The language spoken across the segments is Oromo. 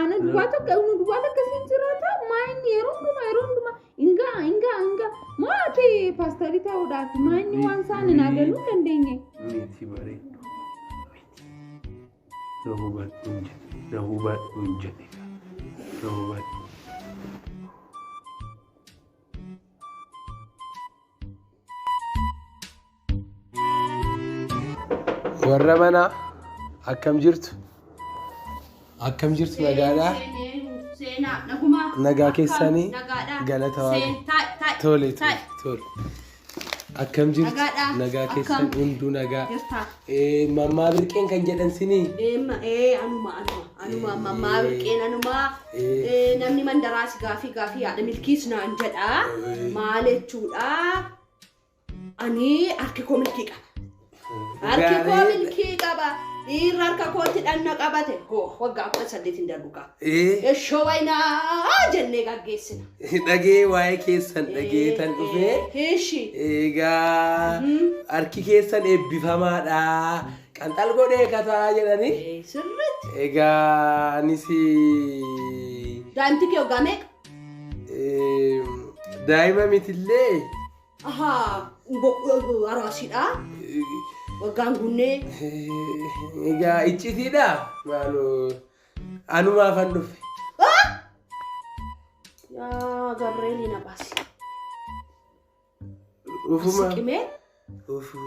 Ana duwwaa tokko nu duwwaa tokko siin jiraata. Maayinni yeroo hundumaa yeroo hundumaa ingaa ingaa ingaa maati paastarii ta'uudhaaf maayinni waan isaan naa galuu hin dandeenye. Miti bareedu. Miti. Na hubadhuun jedhe. Na hubadhuun jedhe. Na hubadhu. Warra manaa akkam jirtu? Akkam jirtu nagaadhaa? Seenaa nagumaa. Nagaa keessanii? Nagaadhaa. Galata Waaqa. Seen taa'e taa'e. Tole tole Taa'e. tole. Akkam jirtu? Nagaadhaa. Nagaa keessan Akkam? hunduu nagaa. Jirtaa. Mammaa Birqeen kan jedhan sinii? Ee anuma anuma anuma mammaa Birqeen anuma. Namni mandaraas gaafii gaafii haadha milkiis naan jedha. Maal jechuudha? Ani harki koo milkii qaba. Harki koo milkii qaba. Dhiirri harka kootti dhanna qabate. Hoo waggaa 18 hin darbu qaba. Eshoo waynaa jennee gaggeessina. Dhagee waa'ee keessan dhageetan dhufee. Ishi. Egaa harki keessan eebbifamaadha. Qanxal godhee kataa jedhanii. Sirriitti. Egaa anis Daa'imti kee waggaa meeqa? Daa'ima mitillee. Ahaa, araasiidha. Waggaan guunnee. Egaa iccitiidha. Maaloo anumaafan dhufe. Yaa Gabri'eelii na baasi. Ufuma. Siqimee Ufu.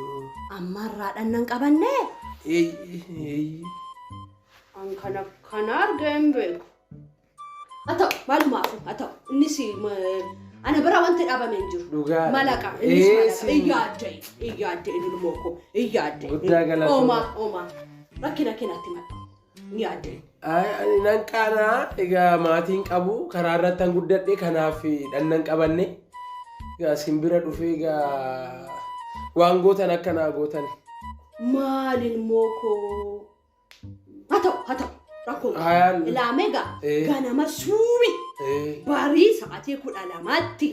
ammarraa dhannan qabannee. Eeyyi. An kana kana argee hin beeku. Haa ta'u maalumaafu haa ta'u innis ana bira wanti dhaabame hin jiru. Dhugaadha. Malaqa innis malaqa. Eessi. Iyyaadde ilmoo koo iyyaadde. Guddaa galatooma. Oomaa oomaa rakkina keenatti madda iyyaadde. Ani nan qaanaa egaa maatiin qabu karaa irratti an guddadhe kanaaf dhannan qabanne egaa simbira dhufee egaa waan gootan akka naa gootan. Maal ilmoo koo haa ta'u haa ta'u rakkoo Hayaan. ilaamee gaa Eh. ganama suubi barii sa'aatii 12tti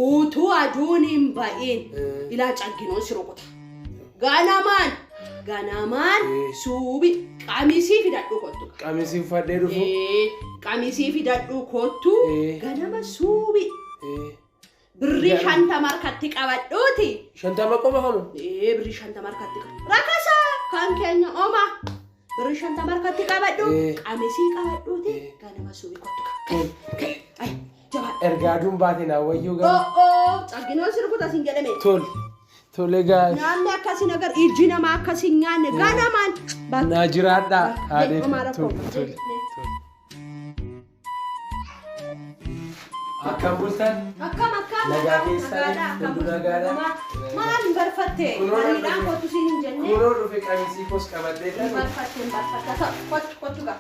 utuu aduun hin ba'iin ilaa cagginoon si rukuta. Ganamaan ganamaan suubi qamisii fidadhu kottu. Qamisii uffadhee dhufu. Qamisii fidadhu kottu ganama suubi birrii 50 harkatti qabadhuuti. 50 qofa hamu. Birrii 50 harkatti qabadhu. Rakasa kan keenya oma. Birrii 50 harkatti qabadhu. Qamisii qabadhuuti ganama suubi kottu. Ay jabaadhu. Ergaa aduun baate naa wayyuu gara. Oo cagginoon si rukuta siin jedhame. Tole. Tole gaa. Namni akkasii agar ijji namaa akkasii hin nyaanne ganamaan. Naa jiraadhaa. Haadhee. Homaa rakkoo. Tole tole. Akkam bultan? Akkam akkam. Nagaa keessanii? Hunduu nagaadha? Maal hin barfatte? Kunoo Bariidhaan kottu siin hin jenne. Kunoo dhufe qamisii koos qabadhee Hin kan. barfatte hin barfatte. Ta'u kottu kottu gaa.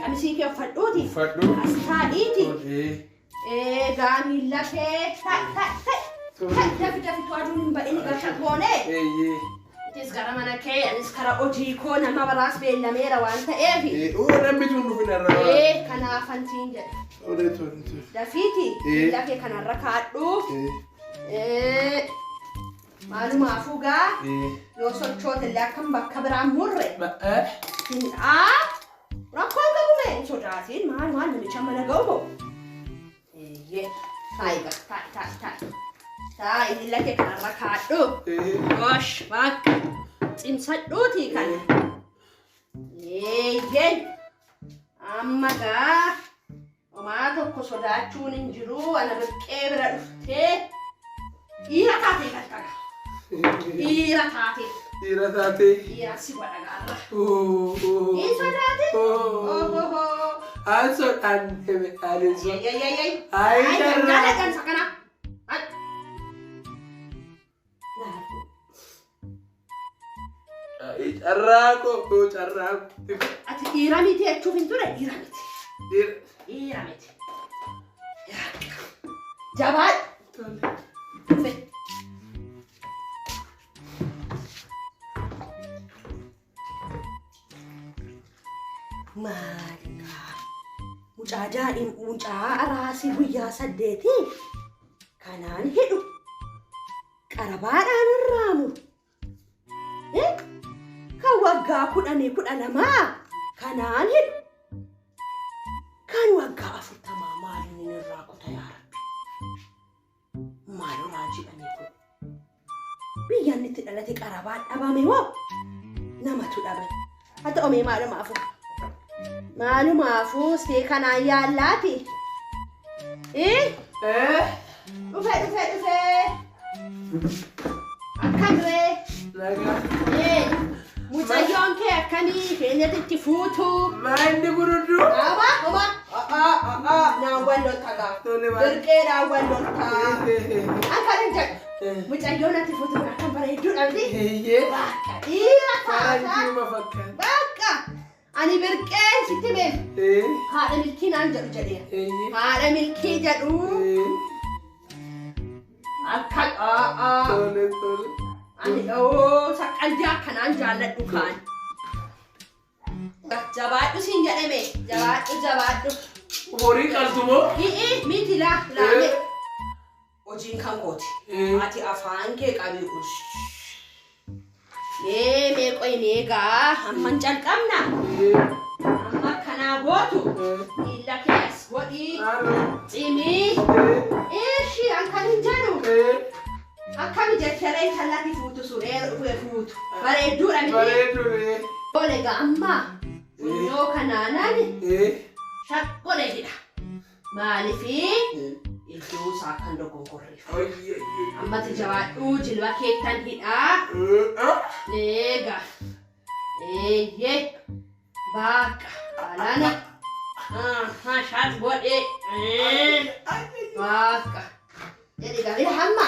Qamisii kee uffadhuuti. Uffadhu. As taa'iiti. Egaa miilla kee ta'i ta'i ta'i. Ta'i dafi dafi tu aduun hin ba'in gasha goone. Eeyyee. Atis gara mana kee anis kara hojii koo nama biraas beellameera waan ta'eef. Oo namni tun dhufin irra. Kanaafan siin jedhe. Tole tole tole. Dafiiti miilla kee kanarra kaadhu. Maalumaafuu gaa yoo sochoote illee akkam bakka biraan murre. Rakkoon qabu mee hin sodaatiin maal maal namicha mana ga'u moo? Eeyyee taa'i gaa taa'i taa'i taa'i. Taa'i miilla kee kanarra kaadhu. Gosh bakka cimsadhuutii kana. Eeyyee amma gaa homaa tokko sodaachuun hin jiru ana birqee bira dhuftee dhiira taatee galta gaa. Dhiira taatee. Dhiira taatee. Dhiira si godha gaarra. Hin sodaatin. Ohoho. An sodaanne ani hin sodaanne. Ay, Ay, ay, carraa. jaalladhan isa kana. Ay. Ay, carraa koo carraa koo. Ati dhiira miti jechuuf hin ture dhiira miti. Dhiira. Dhiira miti. Jabaadhu. Dhufe. Maali kaa? Mucaa daa'im mucaa araasii guyyaa 8 kanaan hidhu. Qarabaadhaan irraa muru. Kan waggaa 10 12 kanaan hidhu. itti dhalate qarabaa dhabame moo namatu dhabame? Haa ta'u mee maalumaafuu. Maalumaafuu see kanaan yaallaati. Eh? Eh? Dhufe dhufe dhufe. Akkam ree? Nagaa. Eh, Mucayyoon kee akkamii isheen itti fuutu? Maa inni guruddu? Aba, oba, naan wal lolta gaa. Tole maal? Birqee naan wal lolta. Akka hin jedhu. Mucayyoon ati fuutu kun akkam bareedduudha miti? Eeyyee. Bakka dhiira taata. Faranjiima fakkaata. Bakka ani birqeen sitti beeku. Eh, Haadha milkii naan jedhu jedheera. eeyyee. Haadha milkii jedhu. Eh, Akka aa Tole tole. ani oo saqqalbii akkanaan jaalladhu kaan. Jabaadhu siin jedhame. Jabaadhu jabaadhu. Horii qaltu moo? Hi'i miti laa laame. Hojiin kan kooti. Eh. Ati afaan kee qabi ush. Mee mee qoy mee gaa amman calqabna. Eh, Amma akkanaa gootu. eh. Miilla kee as godhii. Halloo. Cimii. Eh, Ishi an kan hin jedhu. eh. Akkami jecharee intalatti fuutu sun ee fuutu. Bareedduudha miti. Bareedu ree. Tole gaa amma funyoo kanaanaan Eh. shakkolee jedha. Maaliifii Eh. iddoo isaa kan dogoggorreef. Ayy, ayy, Ammati jabaadhuu jilba keettan hidhaa. ayy. Ah. Eega. Eeyyee. Bakka. Alana. Aha, shaat godhee. Bakka. Jedhi gaa ila hamma.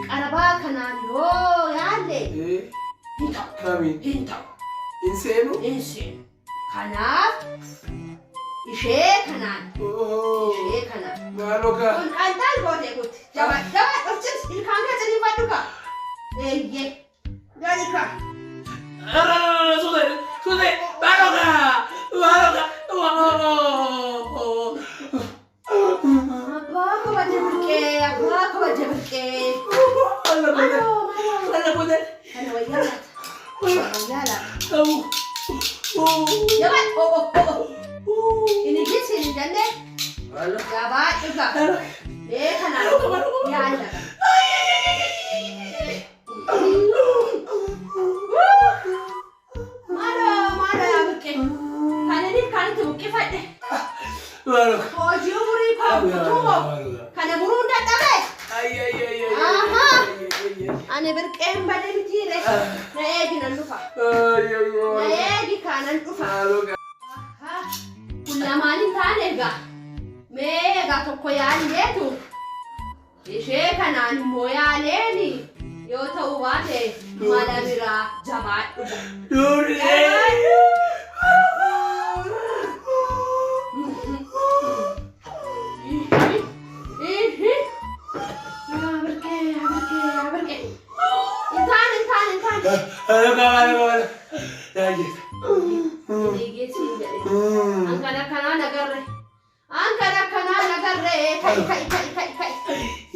Qarabaa kanaan yoo yaalle Eh. hin ta'u. Kamiin? Hin ta'u. Hin seenu? Hin seenu. Kanaaf ishee kanaan. Oh. Ishee kanaan. Maaloo kaa? Kun qanxaan gootee kuti. Jabaa jabaa of cimsi. Ilkaan kee ciniinfadhu kaa. Eeyyee. Gadi kaa. No, no, no, no, sude, sude, maaloo kaa? Maaloo kaa? Waa. Abbaa kabaja birqee. Abbaa kabaja birqee. Maaloo godhe? Maaloo maaloo. Maaloo godhe? Kana wayyaa laata. Wayyaa laata. Au. Oh. Jabaa oh oh oh. Inni gisi hin jenne. Maaloo. Jabaa dhugaa. Maaloo. Mee kanaan yaalla. Maaloo maaloo yaa birqee. Kan inni kan itti buqqifadhe. Maaloo. Hojii umurii koo guutuu moo? Kana muruun dadhabe. Ay, ay, ay, ay. Aha. Ay, ay, ay. Ani birqeen badee mitiire. Na eegi nan dhufa. Ay, ay, Na ay. eegi kaanan dhufa. Maaloo kaa? Aha. Kun lamaan hin taane egaa. Mee egaa tokko yaalleetu. Ishee kanaan immoo yaaleeni yoo ta'u baate mala biraa jabaadhu. Durii. Yaa birqee yaa birqee yaa birqee. Hin taane hin taane hin taane. Maaloo kaa? Maaloo maaloo. Yaayye. Eegeesiin jedhe. An kan akkanaa nagarre. An kan akkanaa nagarre. Ka'i ka'i ka'i ka'i ka'i.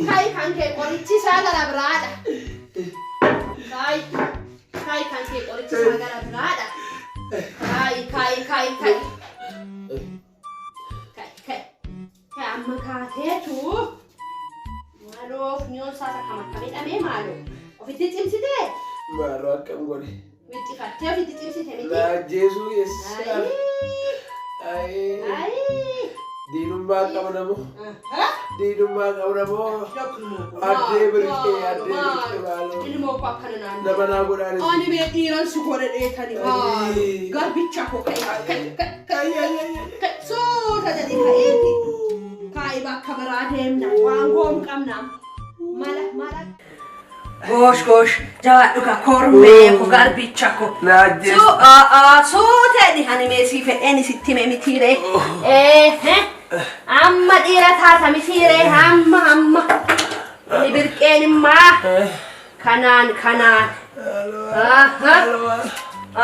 Ka'i kan kee qorichi isaa gara biraadha. Ka'i ka'i kan kee qorichi isaa gara biraadha. Ka'i ka'i ka'i ka'i. Ka'i ka'i. Ka'i amma kaateetu. Maaloo funyoon isaa akkam akka miidhamee maaloo. Ofitti cimsitee? Maaloo akkam godhe? Wixxifattee ofitti cimsite miti? Laajjeesuu eessa? Ayii. Ayii. Ayii. Diinummaa qabna moo? Aha. Diinummaa qabna moo? Addee birqee, addee birqee maaloo. Ilmoo koo akkana naannoo. Nama naa godhaanis. Ani mee dhiiran si godhe dheetani maalo. Garbicha koo ka'e ka'e ka'e Ay, ay, ay, ay. ka'e suuta jedhi ka'eeti. Kaa'i bakka biraa deemna waan goonu qabna. Mala mala. Goosh goosh jabaadhu ka kormee ko garbicha ko. Laajjeesuu. Suuta jedhi ani mee sii fedheen sitti hime mitiiree. Ee amma dhiira taata mitiiree hamma hamma. Inni birqeen immaa kanaan kanaan. Aha.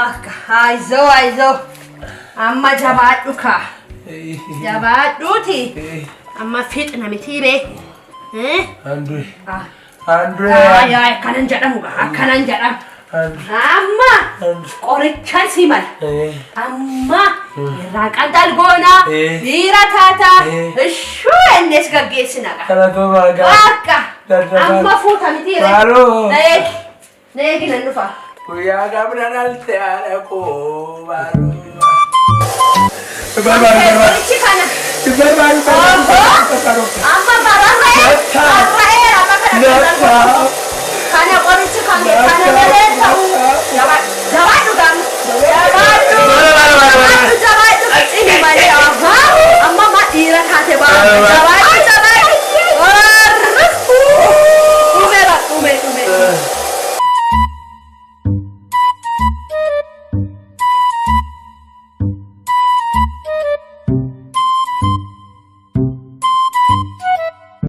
Akka ayizoo ayizoo. Amma jabaadhu kaa. Jabaadhuuti. Amma fixna mitiiree. Eh? Andree. Ah. Andree. Ay ay akkanan jedhamu gaa akkanan jedhamu. Andree. Amma Andree. qorichan si mala. Eh. Amma irraa qanxal goonaa Eh. dhiira taataa Eh. ishuu innis gaggeessina gaa. Kana too baagaa. Akka Dadhabaa. amma fuuta mitiiree. Maaloo. Na eegi. Na eegi nan dhufa. Guyyaa gamna dhalte haadha koo baaruu. Qorichi kana. Barbaadu barbaadu. Amma bararra'ee. Nattaa. Barra'eera amma kana. Nattaa. Kana qorichi kan kana malee ta'u.